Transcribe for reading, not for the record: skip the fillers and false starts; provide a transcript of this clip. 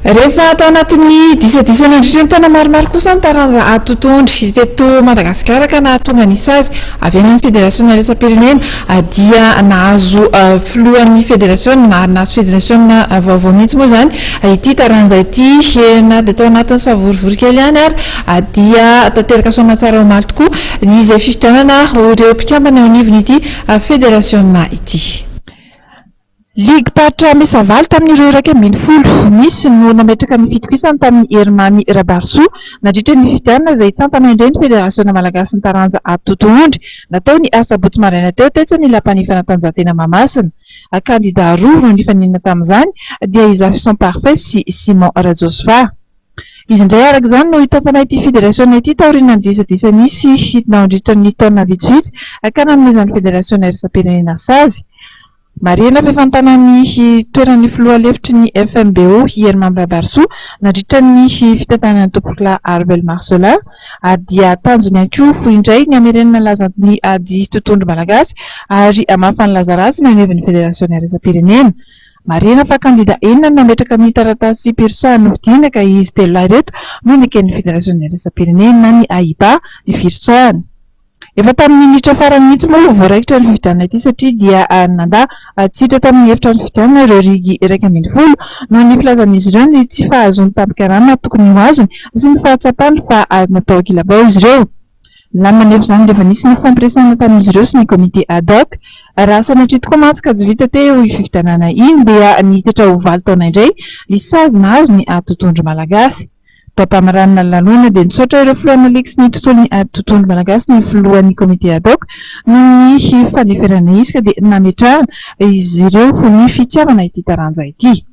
Rehefa tao anatin'ny disadisa nandritra ny taona maromaro kosa ny taranja ady totohondry teto Madagasikara ka nahatonga ny sazy avy any amin'ny federasiona iraisam-pirenena dia nahazo filohan'ny federasiona ary nahazo federasiona vaovao mihitsy moa izany ity taranja ity. Na dia tao anatin'ny savorovoro kely ihany ary dia tanteraka soamantsara omaly tokoa izay fifidianana ho ireo mpikambana eo anivon'ity federasiona ity. Ligim-paritra miisa valo tamin'ireo 11 misy no nametraka ny fitokisany tamin'i Herimamy Rabarisoa nandritra ny fifidianana izay hitantana indray ny Federasiona malagasin'ny taranja ady totohondry natao ny asabotsy maraina teo tetsy amin'ny Lapan'ny fanatanjahantena Mahamasina. Kandida roa no nifaninana tamin'izany dia i Zafison Parfait sy Simon Rajosofa. Izy indray araka izany no hitantana ity federasiona ity taorian'ny disadisa nisy nandritra ny taona vitsivitsy ka nanomezan'ny federasiona iraisam-pirenena sazy. Marihina fa efa nitana ny toeran'ny filoha lefitry ny FMBO i Herimamy Rabarisoa nandritra ny fitantanan'ny tompokolahy Arvel Marcelin ary dia tanjony ihany koa indray ny hamerenana ny lazan'ny ady totohondry malagasy ary hamafa ny laza ratsiny eo anivon'ny federasiona iraisam-pirenena. Marihina fa kandida enina no nametraka ny taratasim-pirotsahany nofidiana ka izy telolahy ireto no neken'ny federasiona iraisam-pirenena na ny AIBA ny firotsahany. Efa tamin'ny minitra farany mihitsy moa vao voaraikitra ny fifidianana ity satria dia nandà tsy hiditra tamin'ny efitrano fifidianana ireo rigy 11 noho ny filazan'izy ireo ny tsy fahazoany tambin-karama tokony ho azony sy ny fahatsapany fa natao ankilabao izy ireo. Nilamina anefa izany rehefa nisy ny fifampiresahana tamin'izy ireo sy ny komite ad hoc. Raha sanatria tokoa mantsy ka tsy vita teo io fifidianana iny dia nihitatra ho valo taona indray ny sazy nahazo ny ady totohondry malagasy. Tao am-pamaranana ny lanonana dia nisaotra ireo filohan'ny ligy sy ny tontolon'ny ady totohondry malagasy ny filohan'ny komite ad hoc noho ny fandeferana izy ka dia nametrahana izy ireo ny fitiavana ity taranja ity.